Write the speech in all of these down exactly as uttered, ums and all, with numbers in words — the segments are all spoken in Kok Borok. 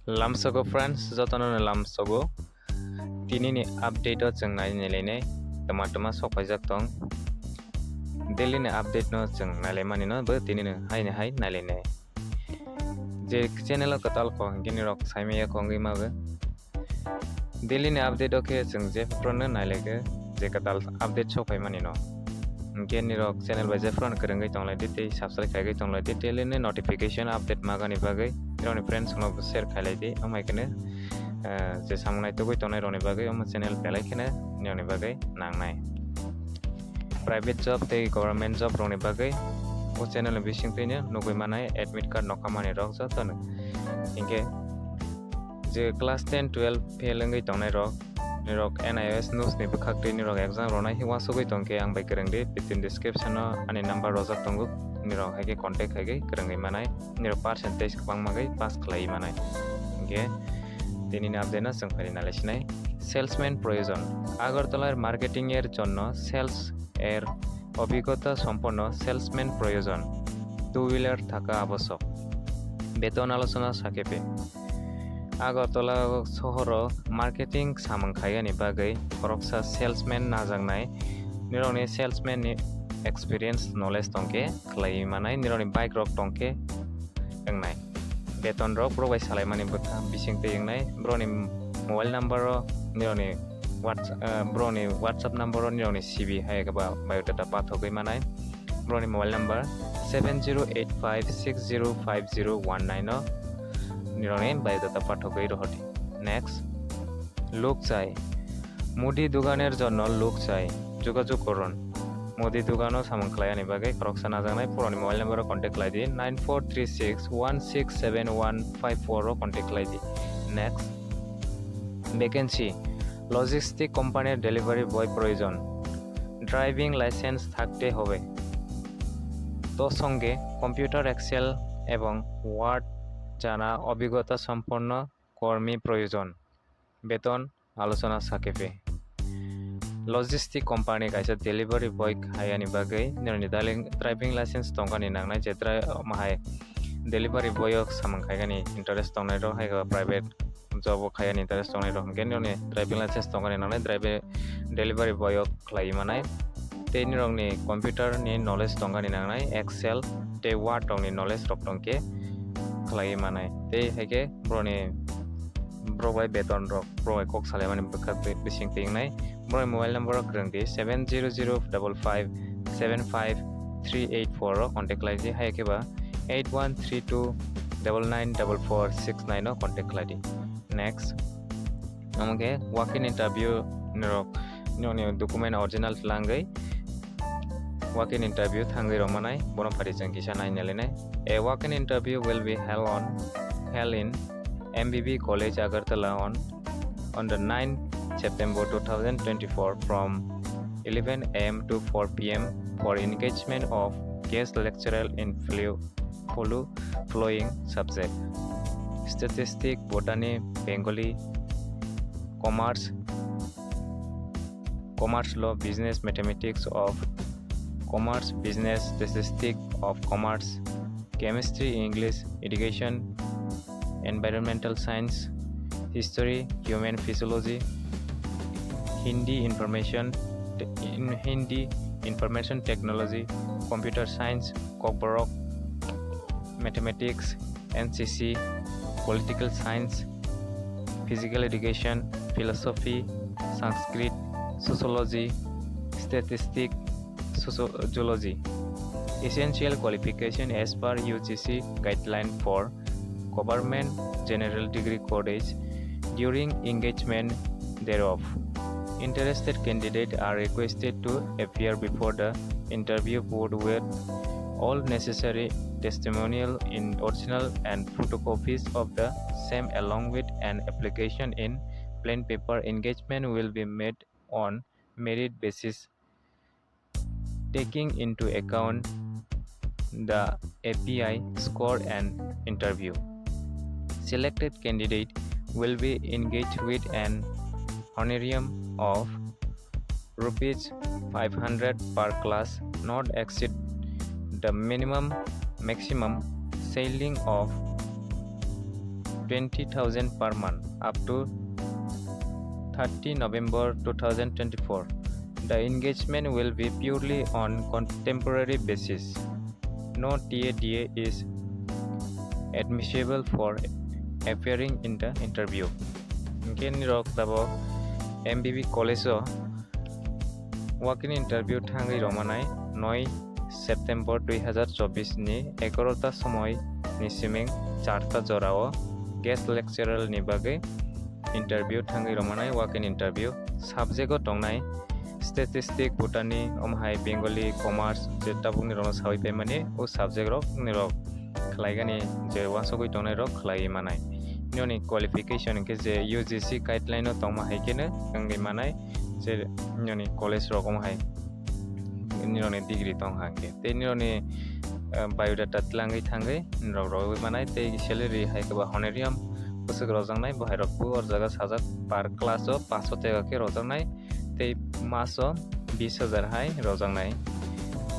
Lamsogo friends, jotono no lamsogo. Tini ni update o chwng nai nai lainai, tama tama sok paijak tong. Daily ni update no chwng nai lai mani no bo tini no hai ni hai nai lainai. Je channel o kwtal kho hwnkhe nirok sai maya kho wngwi ma bo. Daily ni update o khe chwng je phuru no nai lai khe je kwtal update sok phai mani no. Hwnkhe nirok channel bai je phuru no kwrwngwi tong lai di tei subscribe khaiwi tong lai di, daily ni notification update magani bagwi nirokni friends no bo share khai lai di, amai kheno, eh, je samung naitugwi tongnai rokni bagwi omo channel belai kheno nirokni bagwi nangnai. Private job tei government job rokni bagwi o channel ni bisingtwi no nugwi manai admit card nokha mani rok jotono. Hinkhe je class ten, twelve fail wngwi tongnai rok, nirok N I O S notes ni bwkhak twi nirok exam ronai uansugwi tongkhe ang bai kwrwng di, within description o ani number rojak tongo, nirok hai khe contact hai khe kwrwngwi manai, nirok percentage kwbangma khe pass khlaiwi manai. Hinkhe tini ni update no chwng phai nai lai sinai. Salesman proyojon. Agartala marketing er jonno sales er অভিজ্ঞতা সম্পন্ন সেলসম্যান প্রয়োজন। Two wheeler থাকা আবশ্যক। বেতন আলোচনা সাকেপে। Agartala sohoro marketing samung khaiyani bagwi khoroksa salesman najaknai. Nirokni salesman ni experience, knowledge tongkhe khlaiwi manai, nirokni bike rok tongkhe wngnai. Beton rok borok bai salaimani bwkha bising twi wngnai. Borokni mobile number o nirokni Whats-, eh, borokni WhatsApp number o nirokni C V hai khe ba biodata pathogwi manai. Borokni mobile number seven zero eight five six zero five zero one nine o nirokni biodata pathogwi rohordi. Next, luk chai. মুদি দোকানের জন্য লোক চাই, যোগাযোগ করুন। মুদি dogano samung khlaiyani bagwi khoroksa najaknai, borokni mobile number o contact khlai di, nine four three six one six seven one five four o contact khlai di. Next, vacancy, logistic company-r delivery boy প্রয়োজন, driving license থাকতে হবে। তো সঙ্গে computer, Excel এবং Word জানা অভিজ্ঞতা সম্পন্ন কর্মী প্রয়োজন। বেতন আলোচনা সাকেপে। Logistic company kaisa delivery boy khaiyani bagwi nini daling driving license tongkani nangnai, je dri-, omo hai delivery boy o samung khaikani interest tongnai rok hai khe private job o khaiyani interest tongnai rok hwnkhe nini driving license tongkani nangnai, drive-, delivery boy o khlaiwi manai. Tei nirokni computer ni knowledge tongkani nangnai, Excel tei Word rokni knowledge rok tongkhe khlaiwi manai. Tei hai khe borokni, borok bai beton rok, borok bai kok salaimani bwkhak twi bising twi wngnai. Borokni mobile number rok kwrwng di, seven zero zero double five seven five three eight four o contact khlai di, hai khe ba eight one three two double nine double four six nine o contact khlai di. Next, omo khe walk-in interview ni rok, nini document original twlangwi walk-in interview thangwi rwmanai, bono phari chwng kisa nai nailainai. A walk-in interview will be held on, held in M B B College, Agartala on, on the ninth September two thousand twenty-four from eleven A M to four P M for engagement of guest lecturer in flu-, flu-, following subject: Statistics, Botany, Bengali, Commerce, Commerce Law, Business Mathematics of Commerce, Business Statistics of Commerce, Chemistry, English, Education, Environmental Science, History, Human Physiology, Hindi Information, Te-, in Hindi Information Technology, Computer Science, Kokborok, Mathematics, N C C, Political Science, Physical Education, Philosophy, Sanskrit, Sociology, Statistics, Sociology. Essential qualification as per U G C guideline for Government General Degree College during engagement thereof. Interested candidates are requested to appear before the interview board with all necessary testimonial in original and photocopies of the same along with an application in plain paper. Engagement will be made on merit basis, taking into account the A P I score and interview. Selected candidate will be engaged with an honorarium of rupees five hundred per class, not exceed the minimum, maximum ceiling of twenty thousand per month up to thirty November two thousand twenty-four. The engagement will be purely on contemporary basis. No T A D A is admissible for appearing in the interview. Hingke nirok tabok M B B college o walk-in interview thangwi rwmanai noi September dui hazar chobbish ni egarota somoi ni siming charta jorao guest lecturer ni bagwi interview thangwi rwmanai walk-in interview. Subject o tongnai statistic, botany, omo hai Bengali, commerce, je tabukni rokno sawi paimani o subject rok nirok khlaigani je uansugwi tongnai rok khlaiwi manai. Nini qualification hwnkhe je U G C guideline o tongma hai kheno wngwi manai je nini college rok omo hai nirokni degree tong ha hwnkhe. Tei nirokni, eh, biodata tlangwi thangwi nirok rogwi manai tei salary hai khe ba honorarium bwswk rojaknai bo hai rok bo o jaga sajak per class o paanch sho taka khe rojaknai tei mas o bis hajar hai rojaknai.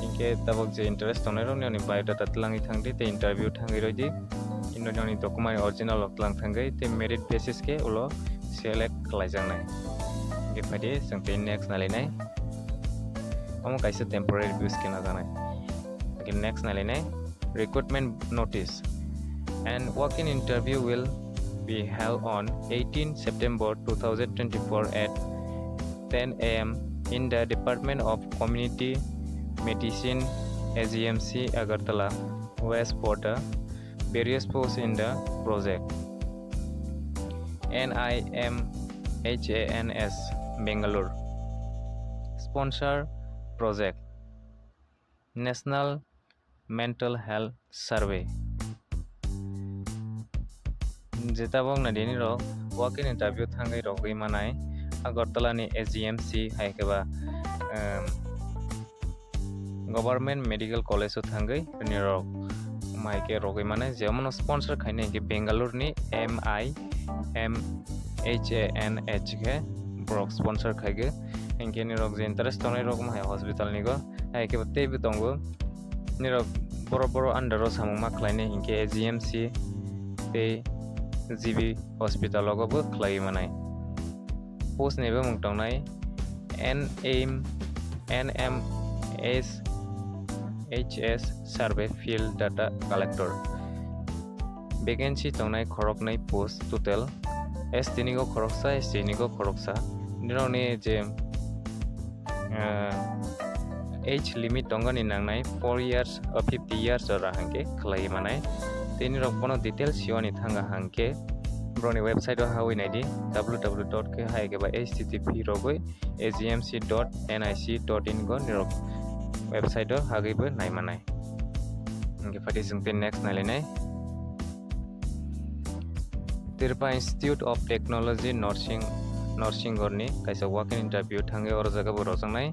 Hinkhe tabok je interest tongnai rok nini biodata tlangwi thangdi tei interview thangwi roidi. Ino nini document original rok tlang thangwi tei merit basis khe ulo select khlaijaknai. Hinkhe phaidi chwng tei next nailainai. Omo kaisa temporary post khe najaknai. Hinkhe next nailainai recruitment notice. An walk-in interview will be held on eighteen September two thousand twenty-four at ten A M in the Department of Community Medicine, A G M C, Agartala West for the various posts in the project. N I M H A N S, Bangalore. Sponsor project, National Mental Health Survey. Jeta bok na dini rok walk-in interview thangwi rogwi manai Agartala ni A G M C hai khe ba, em, Government Medical College o thangwi nirok mai khe rogwi mane, je omono sponsor khainai hinkhe Bangalore ni M I M H A N H khe borok sponsor khaigwi. Hinkhe nirok je interest tongnai rok omo hai hospital ni go hai khe teibo tongo. Nirok borok borok under o samung ma khlainai hinkhe A G M C tei G B hospital o bo khlaiwi manai. Post ni bumung tongnai N M, N M S H S Survey Field Data Collector. Vacancy tongnai khoroknwi post total. S T ni go khoroksa, S C ni go khoroksa. Nirokni je, ah, age limit tongani nangnai four years, ah, fifty years jora hangke khlai manai. Tei nirok bono details siwani thanga hangke borokni website o hawi naidi, W W W dot K hai khe ba H T T P rogwi A G M C dot N I C dot in go nirok website o hagwi bo nai manai. Hingke phaidi chwng tei next nailainai. Tripura Institute of Technology Nursing, Nursing gorni kaisa walk-in interview thangwi oro jaga bo rojaknai.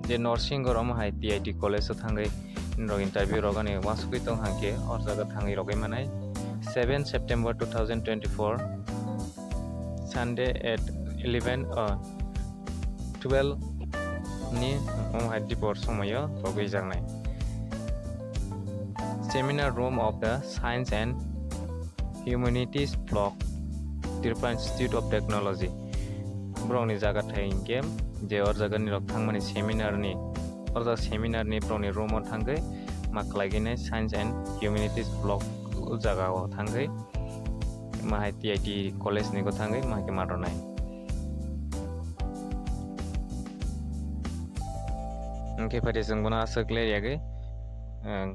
Je Nursing gor omo hai T I T college o thangwi norok interview rogani uansugwi tong hangke oro jaga thangwi rogwi manai. Seven September two thousand twenty-four, Sunday at eleven, uh, twelve ni omo hai dipor somoyo rogwi jaknai. Seminar Room of the Science and Humanities Block, Tripura Institute of Technology. Borokni jaga thai hingke je or jaga ni rok thangmani seminar ni, or jaga seminar ni borokni room o thangwi ma khlai gini Science and Humanities Block o jaga o thangwi ma hai T I T college ni go thangwi ma hai khe ma rwnai. Hingke phaidi chwng bono aswk ler yagwi, eh,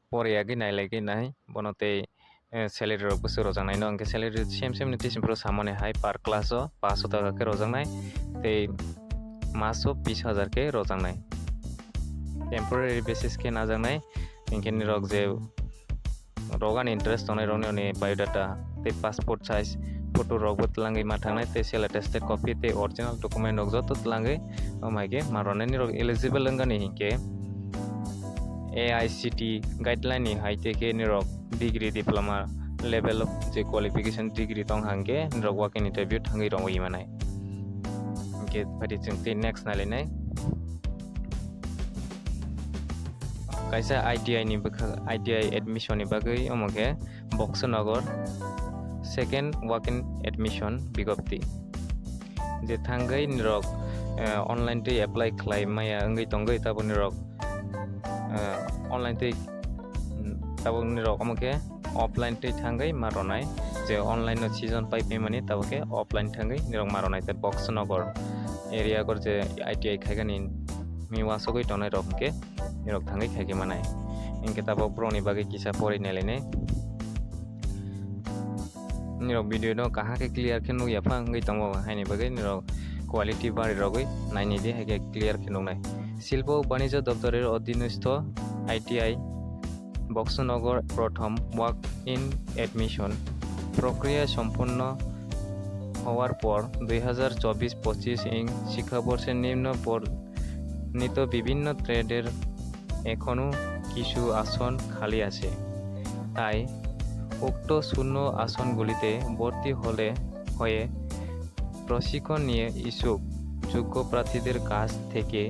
por yagwi nai lai gwi nai bono tei, eh, salary rok bwswk rwjaknai no, hingke salary same same ni tei simi phuru samani hai per class o paanch sho taka khe rwjaknai tei mas o bis hajar khe rwjaknai. Temporary basis khe najaknai, hingke nirok je rogani interest tongnai rokni oni biodata tei passport size photo rok bo twlangwi ma thangnai tei self attested copy tei original document rok joto twlangwi omo hai khe ma rwnai. Nirok eligible wngani hinkhe A I C T guideline ni hai tei khe nirok degree diploma level of je qualification degree tong hangkhe nirok walk-in interview thangwi rongwi manai. Hingkhe phaidi chwng tei next nailainai. Kaisa I T I ni bwkha, I T I admission ni bagwi omo khe Boxanagar second walk-in admission bigopti. Je thangwi nirok, eh, online twi apply khlai maya wngwi tongwi tabuk nirok, eh, online twi, mm, tabuk nirok omo khe offline twi thangwi ma ronai. Je online no season pai phaimani tabuk khe offline thangwi nirok ma ronai. Tei Boxanagar area gor je I T I khaigani mi wasogwi tongnai rok hwnkhe nirok thangwi khaigwi manai. Hinkhe tabuk borokni bagwi kisa pori nailainai. Nirok video no kaham khe clear khe nukya pha wngwi tongo, haini bagwi nirok quality bari rogwi naini di, hai khe clear khe nuknai. Silpo Banijyo Doptorer Odhinostho I T I Boxanagar prothom walk-in admission প্রক্রিয়া সম্পন্ন হওয়ার পর দুই হাজার চব্বিশ পঁচিশ ইং শিক্ষাবর্ষে নিম্ন বর্ণিত বিভিন্ন ট্রেডের এখনও কিছু আসন খালি আছে, তাই উক্ত শূন্য আসনগুলিতে ভর্তি হলে হয়ে প্রশিক্ষণ নিয়ে ইচ্ছুক যোগ্য প্রার্থীদের কাছ থেকে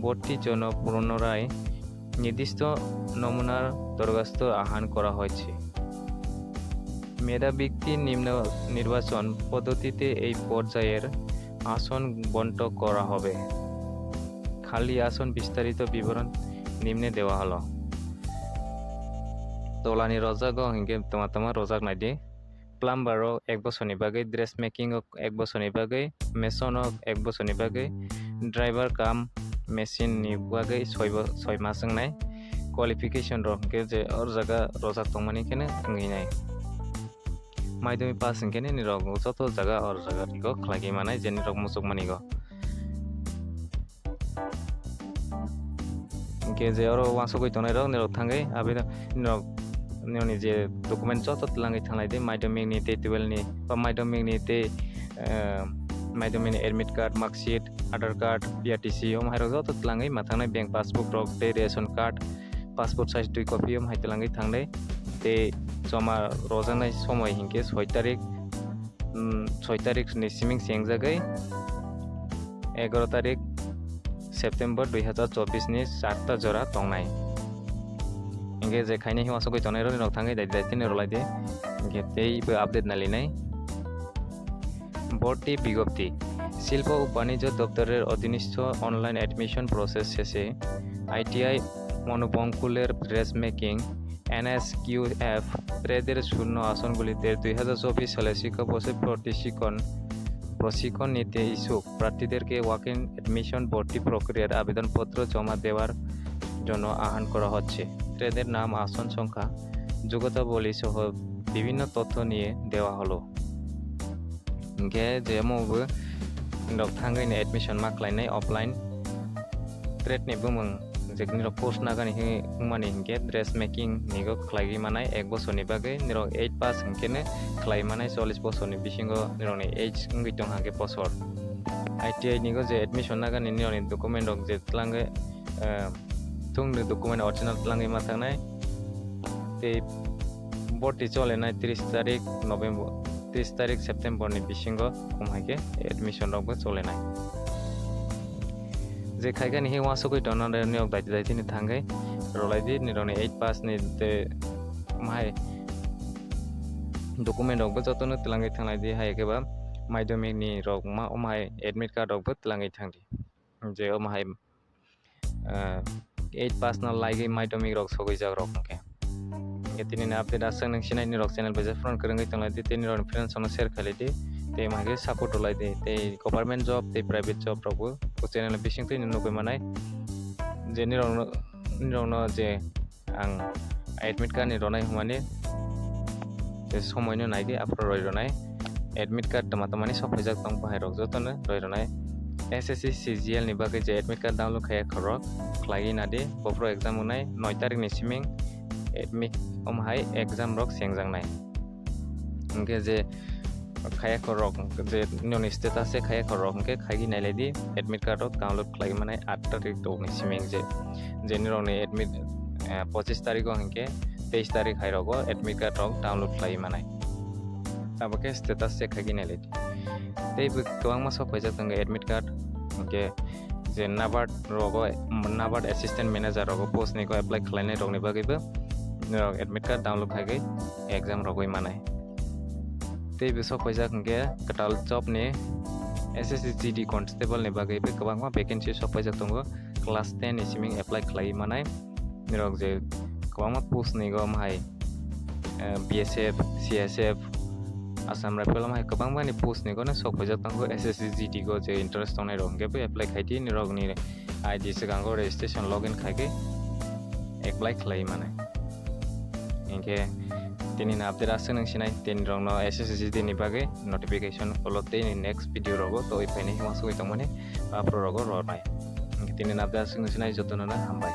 ভর্তির জন্য পুনরায় নির্দিষ্ট নমুনার দরখাস্ত আহ্বান করা হয়েছে। মেধাবৃত্তি নিম্ন নির্বাচন পদ্ধতিতে এই পর্যায়ের আসন বন্টন করা হবে। খালি আসন বিস্তারিত বিবরণ নিম্নে দেওয়া হলো। Tolani rojak o hinkhe tama tama rojak naidi. Plumber rok ek bosorni bagwi, dress making rok ek bosorni bagwi, mason rok ek bosorni bagwi, driver cum machine ni bagwi soi bo-, soi mas wngnai. Qualification rok hinkhe je o jaga rojak tongmani kheno wngwi nai. Maidumi pass hinkhe nini rok joto jaga o jaga rok khlaiwi manai je nini rok muchukmani go. Hinkhe je oro uansugwi tongnai rok nirok thangwi aboni nirok nini je document joto twlangwi thanglai di, madhyamik ni tei twelve ni ba madhyamik ni tei, eh, madhyamik ni admit card, mark sheet, Aadhaar card, B R T C, omo hai rok joto twlangwi ma thangnai, bank passbook rok tei ration card, passport size dui copy omo hai twlangwi thangnai. Tei joma rojaknai somoi hinkhe soi tarik, mm, soi tarik ni siming chengjagwi egaro tarik September dui hazar chobbish ni charta jora tongnai. Hinkhe je khaini himasogwi tongnai rok nirok thangwi dai dai tini rwlai di. Hinkhe tei bo update nailinai. ভর্তি বিজ্ঞপ্তি। শিল্প ও বাণিজ্য দপ্তরের অধীনস্থ online admission process শেষে আইটিআই মনোবঙ্কুলের dress making, NSQF ট্রেডের শূন্য আসনগুলিতে দুই হাজার চব্বিশ সালে শিক্ষাবর্ষে প্রশিক্ষণ, প্রশিক্ষণ নিতে ইচ্ছুক প্রার্থীদেরকে ওয়াক ইন অ্যাডমিশন ভর্তি প্রক্রিয়ার আবেদনপত্র জমা দেওয়ার জন্য আহ্বান করা হচ্ছে। ট্রেডের নাম, আসন সংখ্যা, যোগ্যতাবলী সহ বিভিন্ন তথ্য নিয়ে দেওয়া হলো। Hinkhe je omo bo norok thangwi ni admission ma khlainai offline. Trade ni bumung je norok course nagani hi wngmani hinkhe dress making ni go khlaiwi manai ek bosorni bagwi norok eight pass hinkhe no khlai manai chollish bosorni bisingo norokni age wngwi tong hwnkhe bosor. I T I ni go je admission nagani norokni document rok je twlangwi, eh, thung ni document original twlangwi ma thangnai. Tei borti cholenai tris tarik November, tris tarik September ni bisingo, omo hai khe admission rok bo cholenai. Je khaikani hi uansugwi tongna de niyok daiti daiti ni thangwi rwlai di, nirokni eight pass ni tei omo hai document rok bo jotono twlangwi thanglai di, hai khe ba madhyamik ni rok ma omo hai admit card rok bo twlangwi thang di. Je omo hai, ah, eight pass no laigwi madhyamik rok sogwi jak rok hwnkhe. Hwnkhe tini ni update aswk nwng sinai ni rok channel bai je phone kwrwngwi tonglai di, tei nirok ni friends rok no share khailai di, tei omo hai khe support rwlai di, tei government job tei private job rok bo o channel ni bising twi nugwi manai. Je nirok no, nirok no je ang admit card ni ronai hwnmani je somoi no naigwi aphuru roi ronai. Admit card tama tamani sok phaijak tong, bahai rok jotono roi ronai. S S C C G L ni bagwi je admit card download khaiya khorok khlaiwi nadi, bophuru exam wngnai noi tarik ni siming admit, omo hai exam rok chengjaknai. Hinkhe je khaiya khorok, je nini status se khaiya khorok hinkhe khaigwi nailai di, admit card rok download khlaiwi manai aat tarik ni siming je, je nirokni admit, eh, pochis tarik o hinkhe teis tarik hai rogo admit card rok download khlaiwi manai. Abo khe status check khaigwi nailai di. Tei bo kwbangma sok paijak tongo admit card, hinkhe je NABARD rogo, NABARD assistant manager rogo post ni go apply khlainai rokni bagwi bo norok admit card download khai khai exam rogwi manai. Tei bo sok paijak hwnkhe kwtal job ni S S C G D constable ni bagwi bo kwbangma vacancy sok paijak tongo, class ten ni siming apply khlai manai. Nirok je kwbangma post ni go mahai, eh, B S F, C S F, Assam Rifle mahai kwbangma ni post ni go no sok paijak tongo. S S C G D go je interest tongnai rok hwnkhe bo apply khai di, nirok ni I D swkango registration login khai khe apply khlai manai. Hinkhe tini ni update aswk nung sinai, tini rok no S S C G D ni bagwi notification ulo tei ni next video rogo to oi phaini hima sugwi tongmani, aphuru rogo ronai. Hinkhe tini ni update aswk nung sinai, jotono no hambai.